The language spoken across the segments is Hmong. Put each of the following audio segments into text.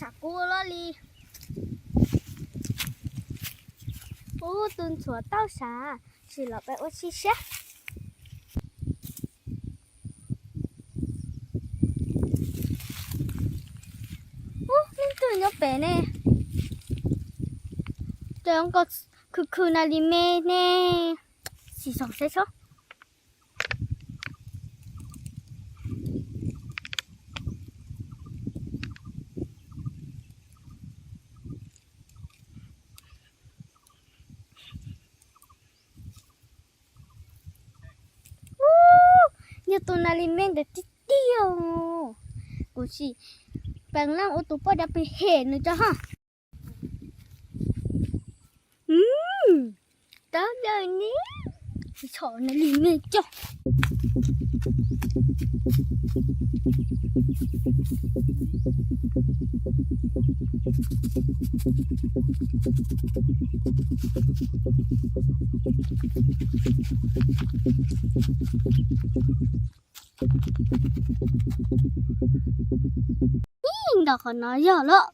Tsam kub ua luaj li. Ub, tus ntxhuav tauj sav, tsis los peb ua si siab. Ub, leej twg nyob pem ne? Cov nkaus khwv khwv na li me ne. Sim xos saib tso. Ub, yog tus na li me ntawd tiag tiag. Kuv sim peev leej ua tus poj dab pes hem nws tso ha. Tab lawm ne, txhom na li me coj. Ib, nto qhov no yog lawm.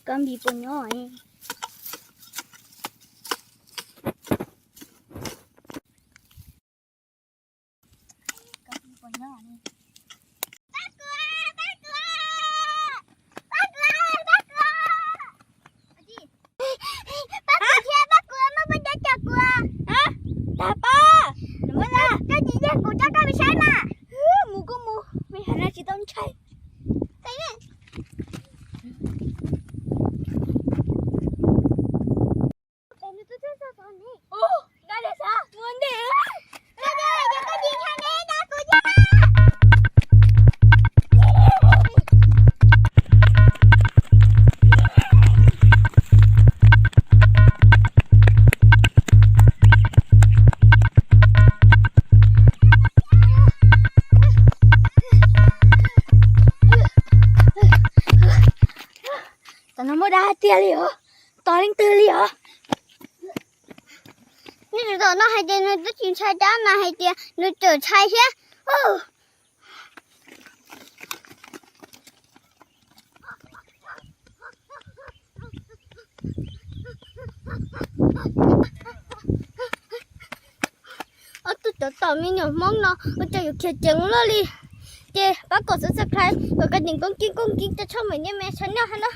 Koj npis puas nyob? Pab kuv thiab, pab kuv, muaj poj dab coj kuv. Dag pab, koj tsis dag kuv, coj koj mus saib mas. Mus kuj mus, me hais no tsis tau ntshai. Tam no muaj dab tiag li os, tos leej twg li os. Nej tam no hais tias nws twb tsis ntshai dab mas hais tias nws tseem ntshai thiab. Ob tug cov tom me nyuam Hmoob no ua cas yuav khiav ceev ua luaj li. Ces pab kom subscribe, kom koj niam koob kib koob kib rau channel me me channel hab na.